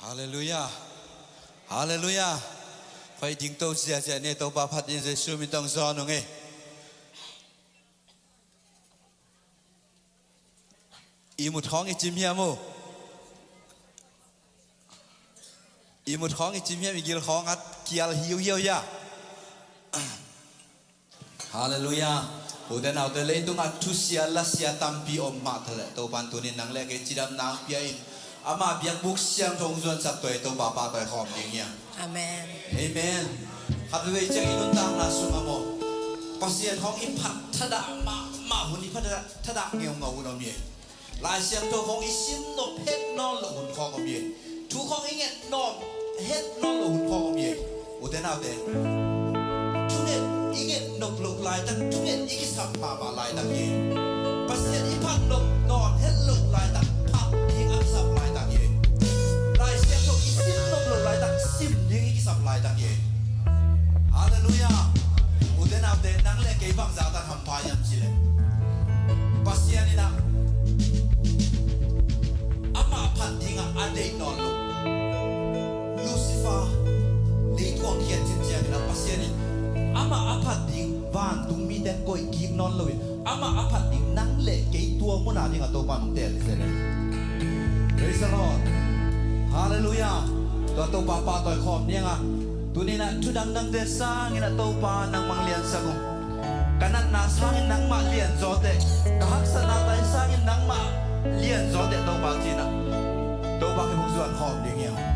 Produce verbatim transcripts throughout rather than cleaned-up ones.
Halleluiah. Halleluiah. Koi dingto ziazia ne, Topa phat in Jesu min tawh zawn ung ei. I mut khawng i cim hiam uh? I mut khawng i cim hiam, i gil khawng a kial hiuhiau hia? Halleluiah. Ute naute, leitungah thusia lasia tampi om mah taleh Topan tunin nang le kei cidamna pia in ama biakbuk siangtho hong zuansak tawh ei Topa pahtawi khawm ding hiam? Amen. Amen. Khat veivei ciang i nuntakna sungah maw, Pasian hong i phat thadah mahmah hun, i phat thadah, thadah ngeungau hun om hi. Lai Siangtho khawng i sim nop het nawn loh hun khawng om hi. Thu khawng i nget nawn het nawn loh hun khawng om hi. Ute naute, thunget i nget nop loh laitak, thunget i kisap mahmah laitak hi. Pasian i phat nop nawn het loh laitak, phat ding a kisap laitak hi. Lai Siangtho i sim nop loh laitak, sim ding i kisap laitak hi. Halleluiah. Ute naute, nang le kei bangzah tan hampha hiam cih leh, Pasian in ah amah phat dingah a deih nawn lo Lucifer, leitung a khiat cin ciangin ah Pasian in amah a phat ding vantung mite koih kik nawn loin, amah a phat ding nang le kei tua muna dingah Topa in hong teel hi zen. Praise the Lord. Halleluiah. Tua Topa pahtawi khawm ni ing a, tuni in ah thu dangdangte sangin ah Topa nangmah liansak ung. Ka natna sangin nangmah lian zaw teh, ka haksatna tai sangin nangmah lian zaw teh Topa ci-in ah Topa kiang hong zuan khawm ding hi hang.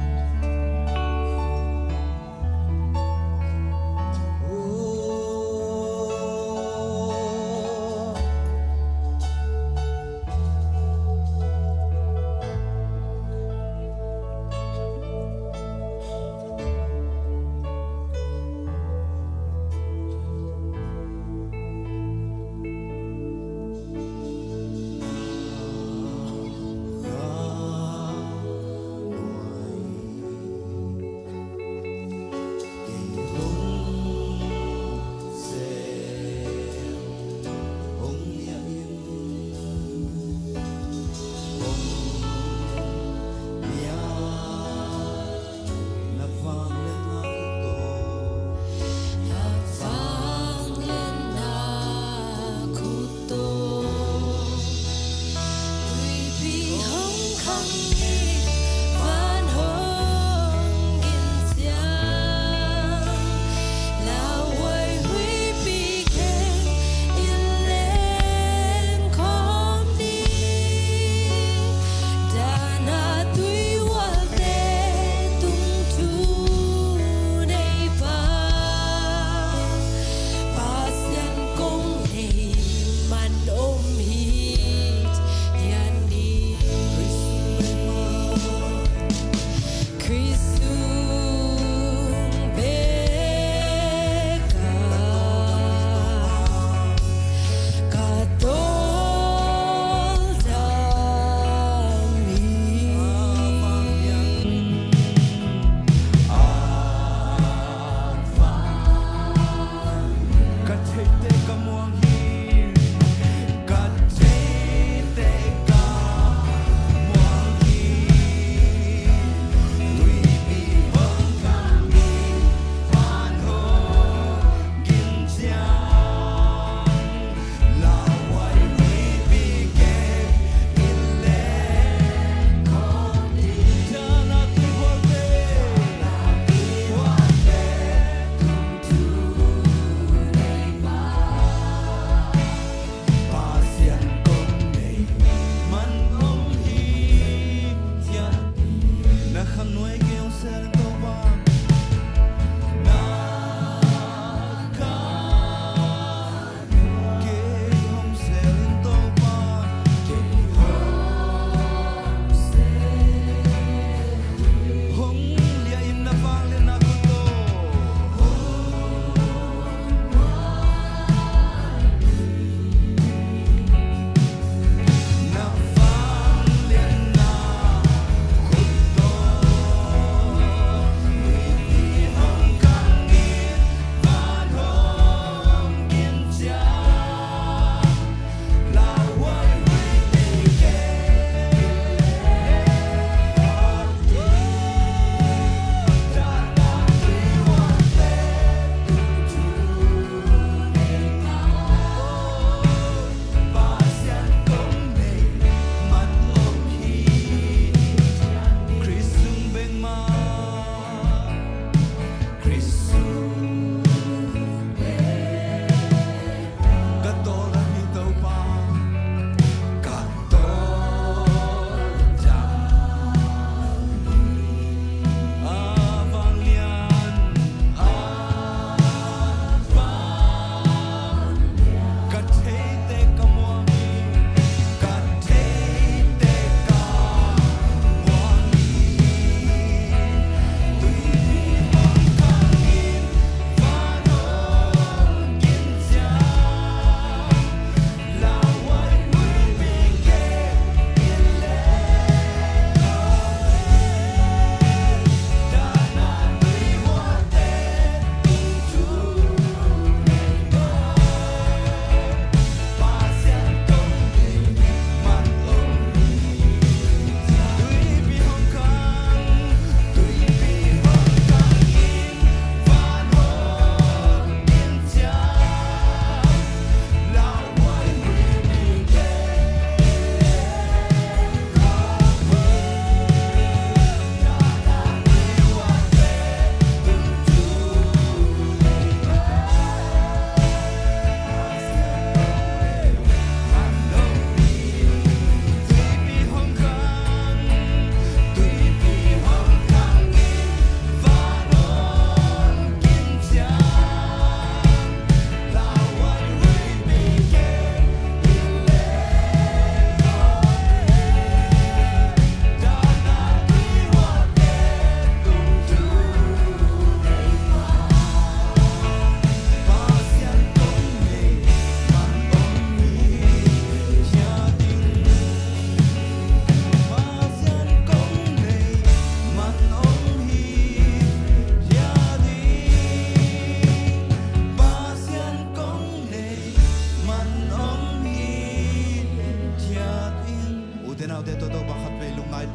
naute tawh Topa khatvei lungngai,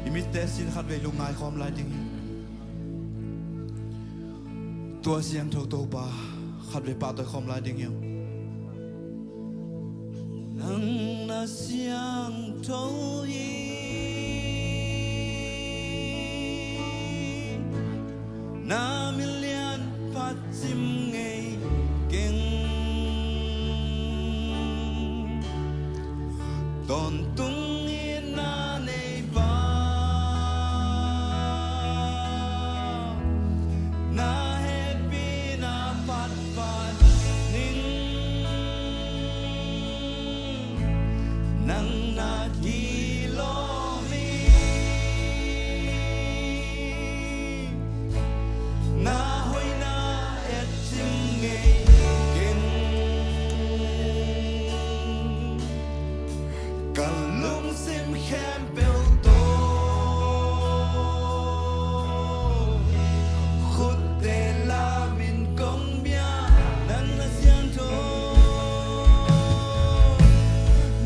i mitte sin khatvei lungngai khawm lai ding hi. Tua siangtho Topa khatvei pahtawi khawm lai ding hi. Nang na siangtho hi. Na min lian phat cim ngei keng. Tawntung in na nei pa, na hehpihna phat phat ning. Nang na kilawm hi. Na hoihna et cim ngei keng. Ka lungsim khempeuh tawh khutte lam in kong bia. Nang na siangtho,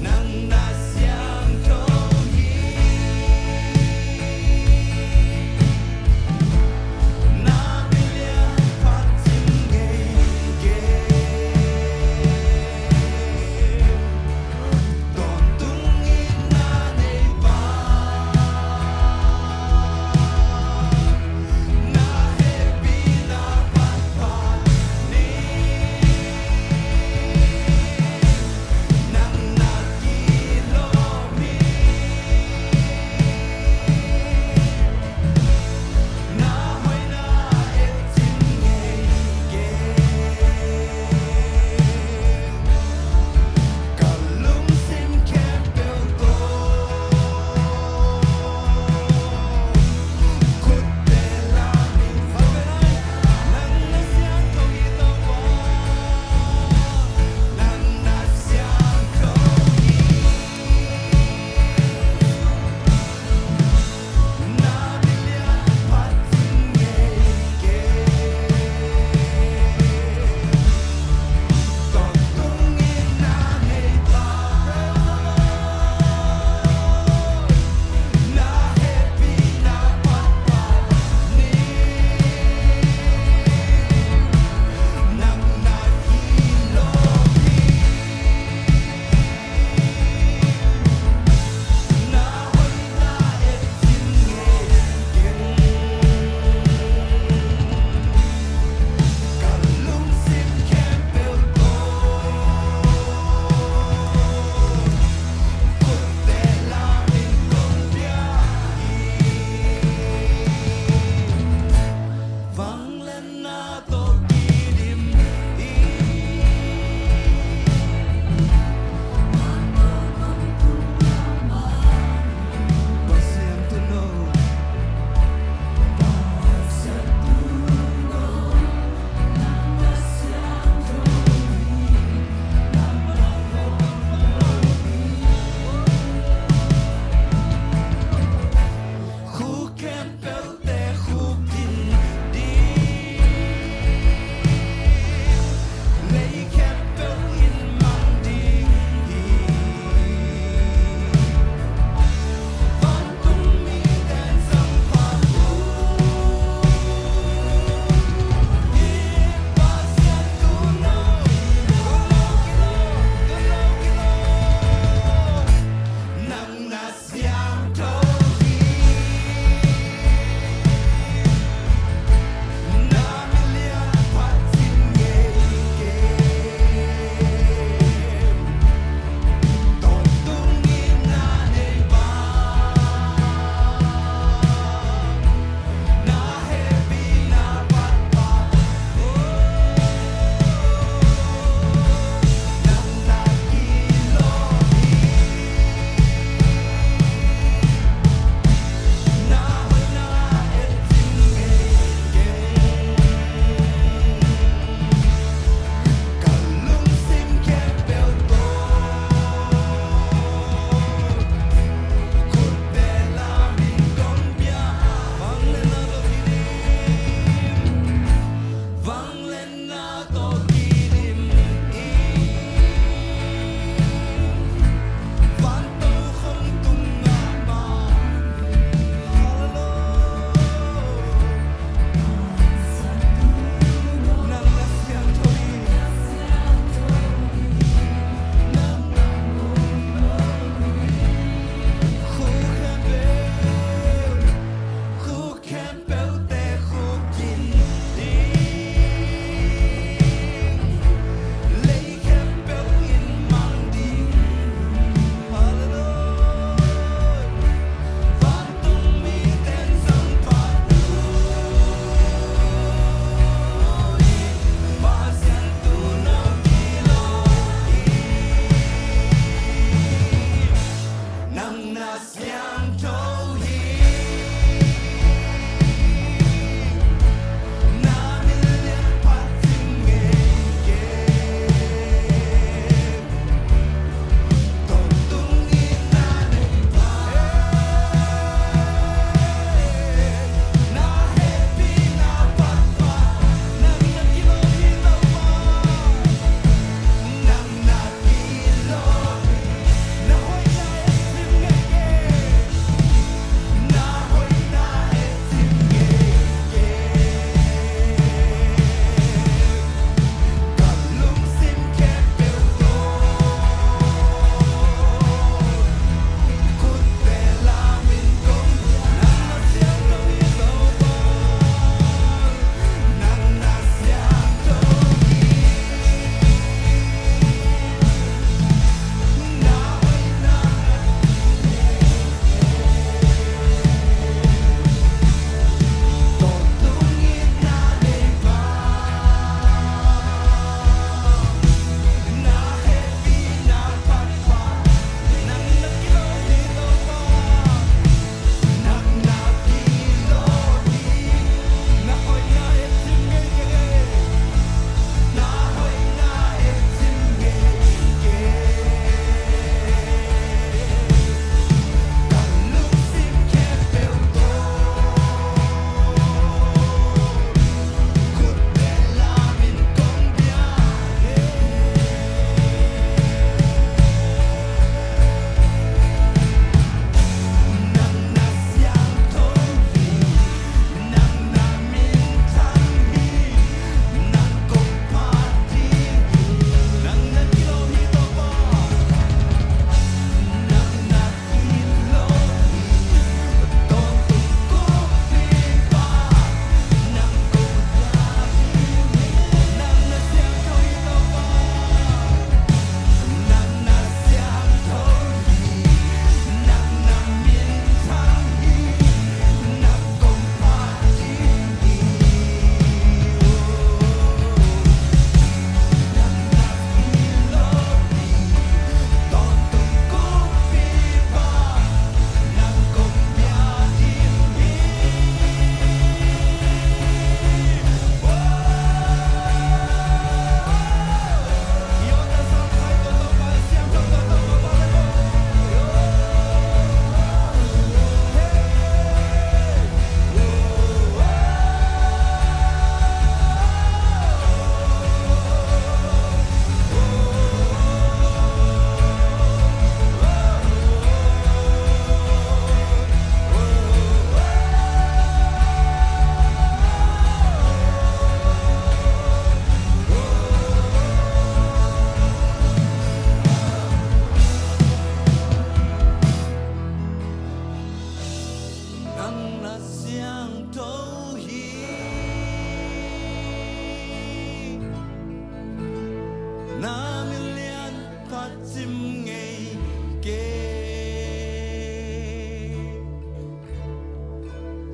nang na siangtho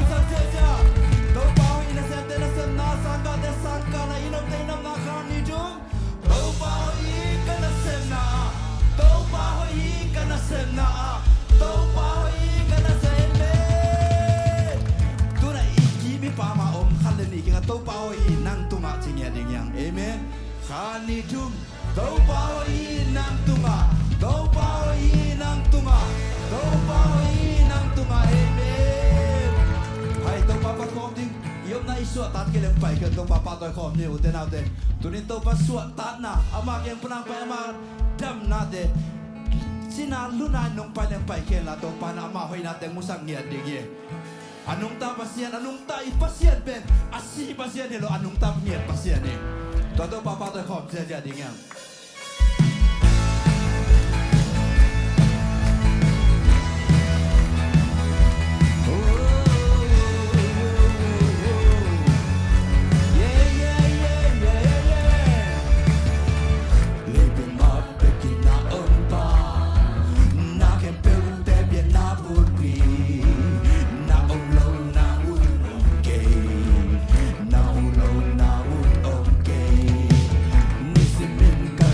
kipsak ziahziah. Topa hoih i nasemte nasepna, sangkahte sangkahna, i nopte i nopna, kha ni thum. Topa hoih hi ka nasepna ah, Topa hoih hi ka nasepna ah, Topa hoih hi ka nasepna. Tuna i kim i pam a om khat le nih kiangah Topa hoih hi nang tungah ci ngiat ding hi hang. Amen. Kha ni thum. Topa hoih hi nang tungah, Topa hoih hi nang tungah, Topa hoih hi nang tungah. Amen. Hai, Topa phat khawm ding. I omna i suahtak kei leng pai kei, Topa pahtawi khawm ni, ute naute. Tunin Topa suahtakna, ama kiang pan hong pai, ama damnate, cina luna in nong pai leng pai kei inla, Topa in ama hoihnate musak ngiat ding hi. A nungta Pasian, a nungta i Pasian pen a si Pasian hi lo, a nungta ngiat Pasian hi. Tua Topa pahtawi khawm ziahziah ding hi hang. Leitung mah bekin na ompa, na khempeuh te pian na putpi, na om lo na un om kei, na om lo na un om kei. Nisimin ka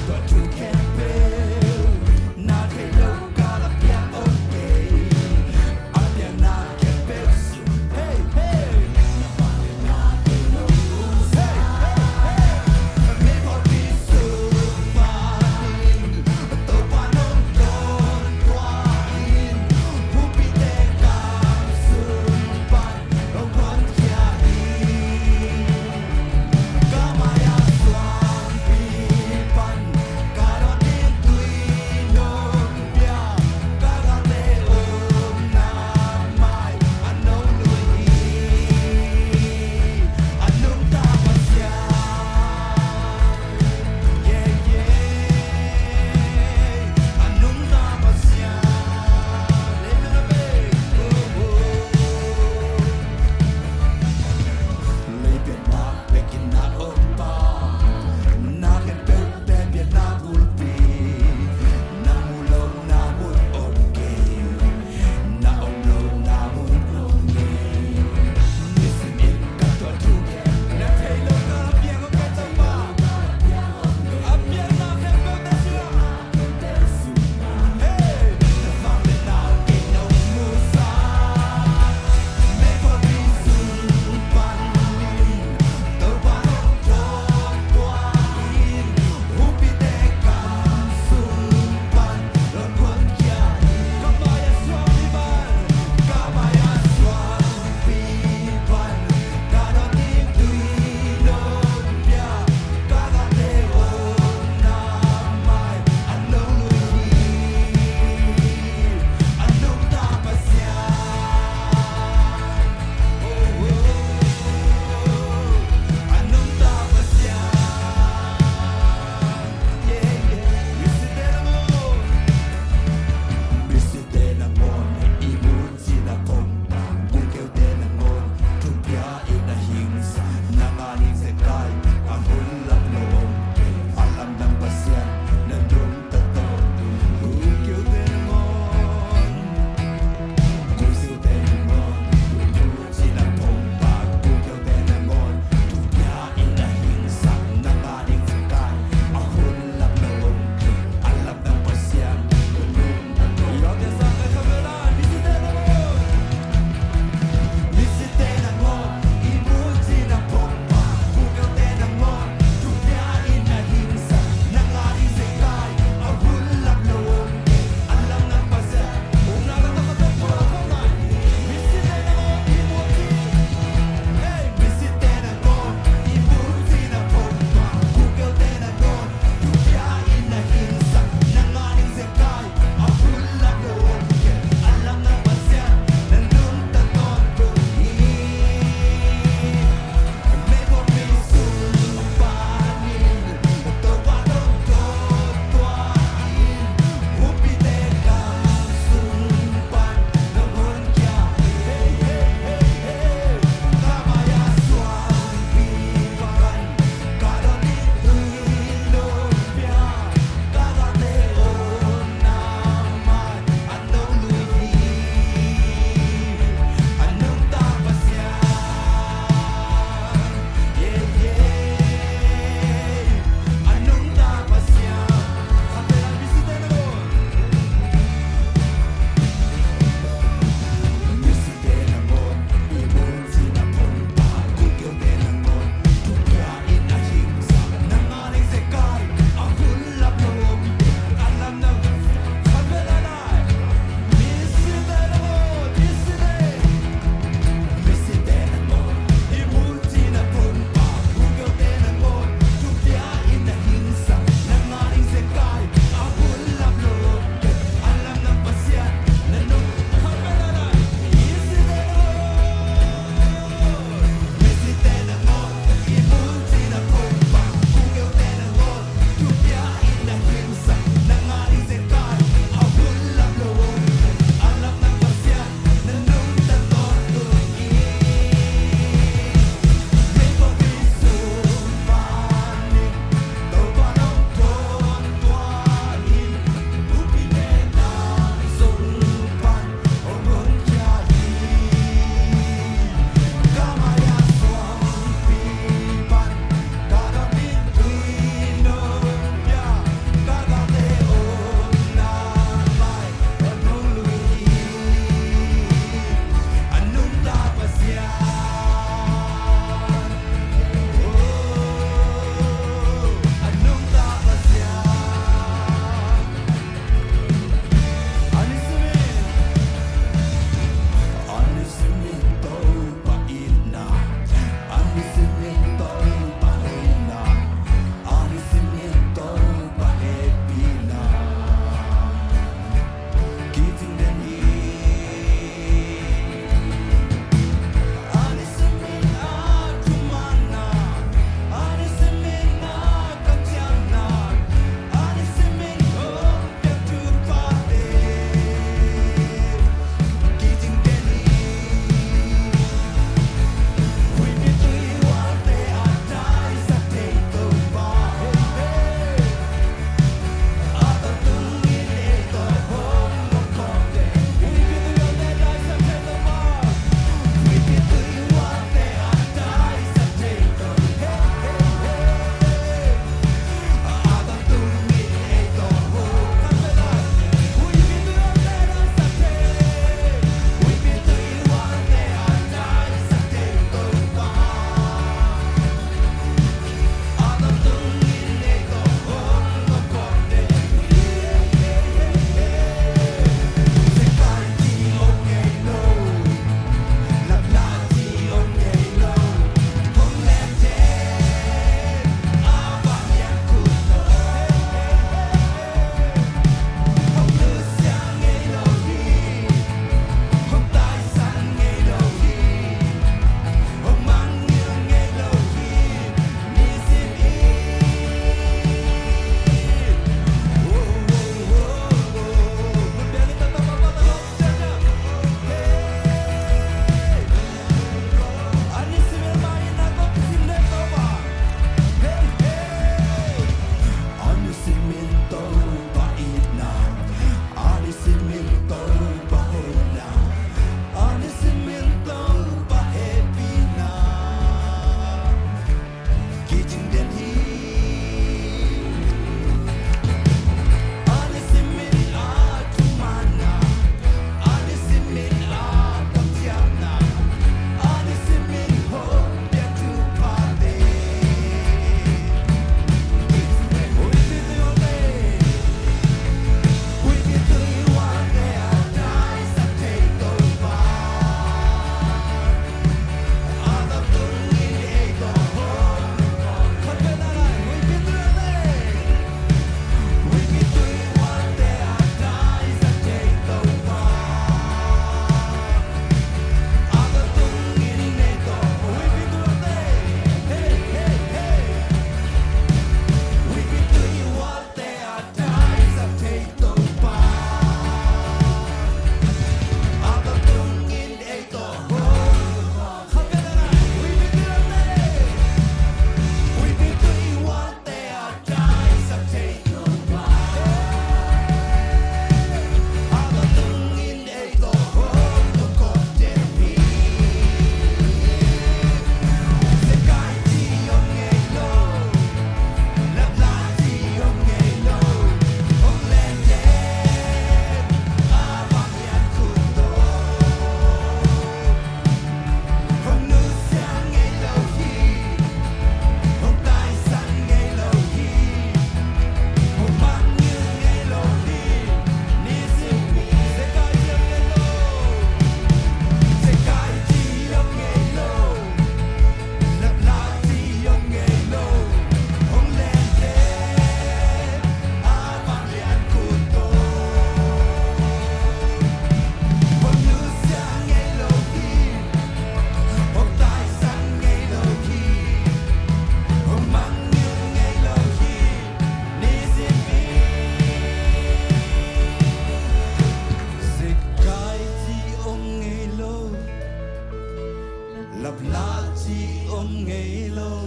om ngei lo,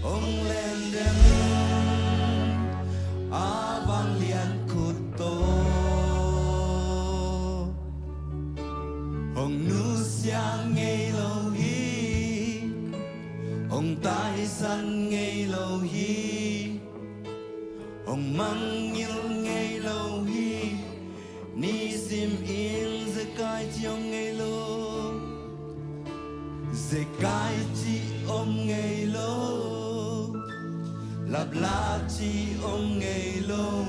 hong len den a vanglian khut tawh. Hong nusia ngei lo hi, hong taisan ngei lo hi, hong mangngilh ngei lo hi. Nisim in zekai ci om ngei lo, zekai ci om ngei lo, lapla ci om ngei lo,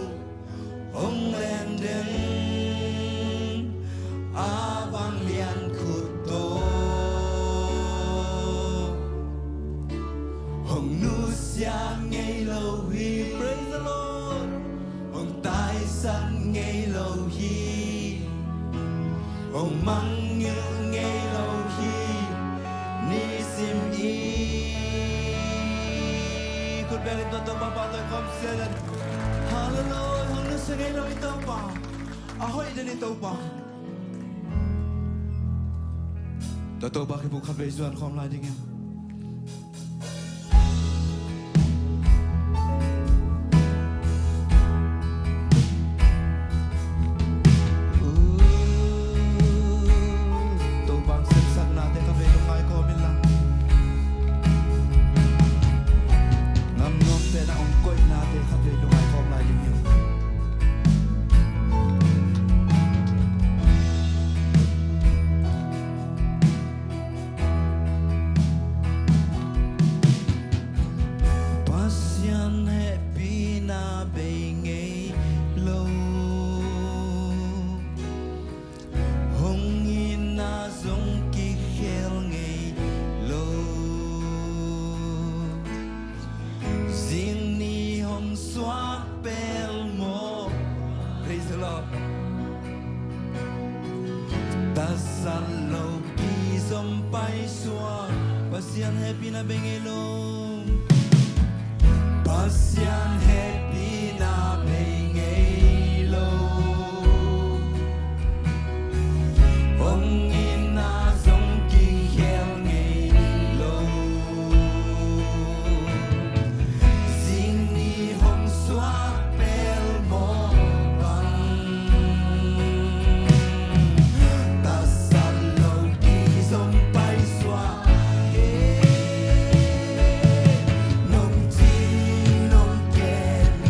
hong len den a vanglian khut tawh. Hong nusia ngei lo hi. Praise the Lord. Hong taisan ngei lo hi, hong mangngilh ngei lo hi. Nisim i khut bengin tua Topa pahtawi khawm selen. Hallelujah. Hong nusia ngei lo i Topa, a hoih den i Topa. Tua Topa kiang buk khat vei zuan khawm lai ding hi. Topa sepsaknate khat vei lungngai khawm inla, ngamnuam pen a hong koihnate khat vei lungngai khawm lai ding hi. Pasian hehpihna bei ngei lo, hong itna zong kikhel ngei lo. Zing ni hong suak pelmawh. Praise the Lord. Tasat lo kizom paisuak. Pasian hehpihna bei ngei lo. Pasian hehpihna bei ngei lo. Hong itna zong kikhel ngei lo. Zing ni hong suak pelmawh bang. Tasat lo kizom paisuak. Nong cin nong kem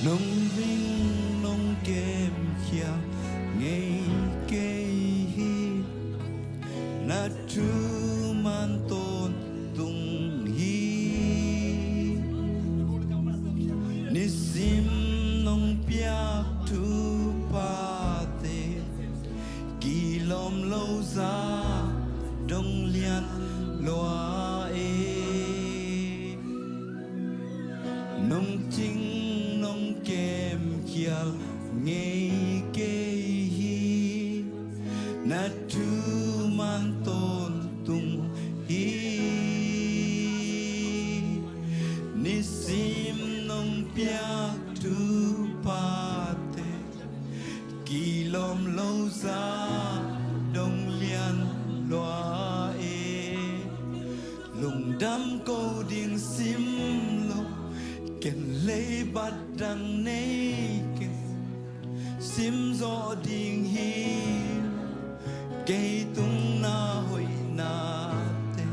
Nong ving nong kemkhia ngei kei hi. Na thuman tawntung hi. Nisim nong piak thuphate kilawm lo zah dong lian lua e. Nong cing nong kemkhial ngei kei hi. Na thuman tawntung hi. Nisim nong piak thuphate kilawm lo zah dong lian lua e. Lungdam ko ding sim lo, ken leibat dang nei keng. Sim zawh ding hi lo, kei tung na hoihnate.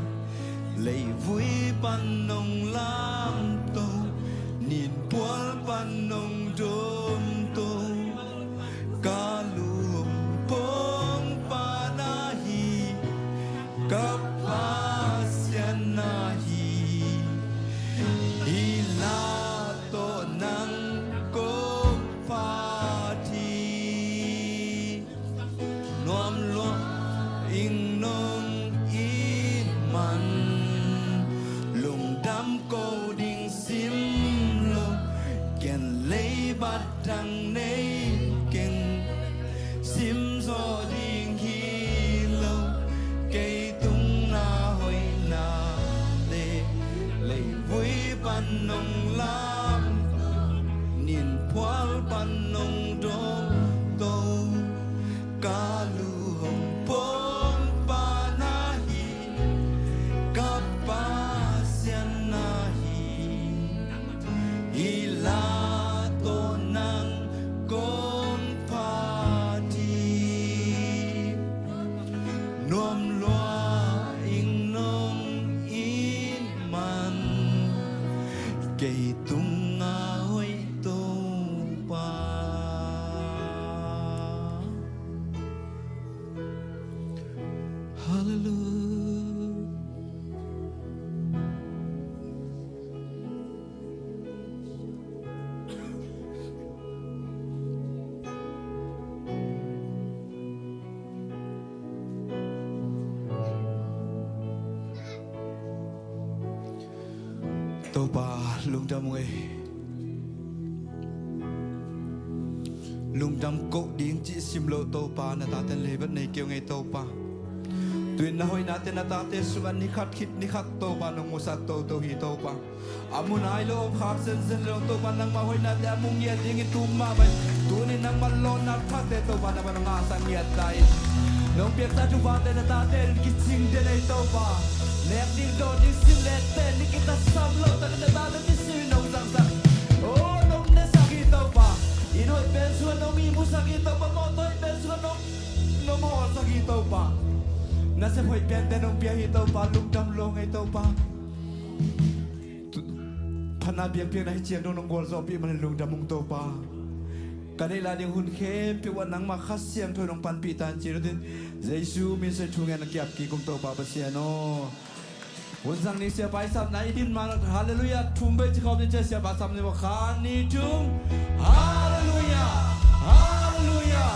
Leivui pan nong lamto, ninphual pan nong dawmto. Ka lung pong pa na hi, ka Pasian na hi. Hih la tawh nang kong phat hi. Nuam lua ing nong it man. Lungdam ko ding sim lo, ken leibat dang nei keng. Sim zawh ding hi lo, kei tung na hoihnate. Leivui pan nong lamto, ninphual pan nong dawmto. Ka lung pong pa na hi, ka Pasian na hi. Hih la tawh nang kong phat hi. Nuam lua ing nong it man. Kei tung na hoih Topa. Hallelujah. Topa, lungdam ung ei. Lungdam koh ding cih sim lo Topa, na taten leibat nei kei ung ei Topa. Tu-in na hoihnate na tate sungah ni khat khit ni khat Topa nong musak toto hi Topa. A mu nai lo om khak sensen lo Topa, nangmah hoihnate a mu ngiat dingin tu mah bang tuni nangmah lawnna thakte Topa na bang nong ngahsak ngiat ta in. Nong piaksa thuphate na tate in kicing den ei Topa. Nek ding dawn ding sim leh ten ding kitasam lo takin na tate nisim in nong zangsak. Oh, nong nesak hi Topa. Inn hoih pen sungah nong ihmusak hi Topa. Mawtaw hoih pen sungah nong, nong hawlsak hi Topa. Nasep hoih pente nong pia hi Topa. Lungdam lua ung ei Topa. Phatna biakpiakna hi ciang dong nong gualzawhpih manin lungdam ung Topa. Ka neih lai ding hun khempeuh ah nangmah Kha Siangtho in hong panpih ta in ci-in, Jesu min suang thu ngen a kiap kik ung Topa Pasian aw. Hun zang ding siapa i sapna i din man, halleluiah thum bei ci khawm ding ci a siapa sam ding maw, khat nih thum. Halleluiah. Halleluiah.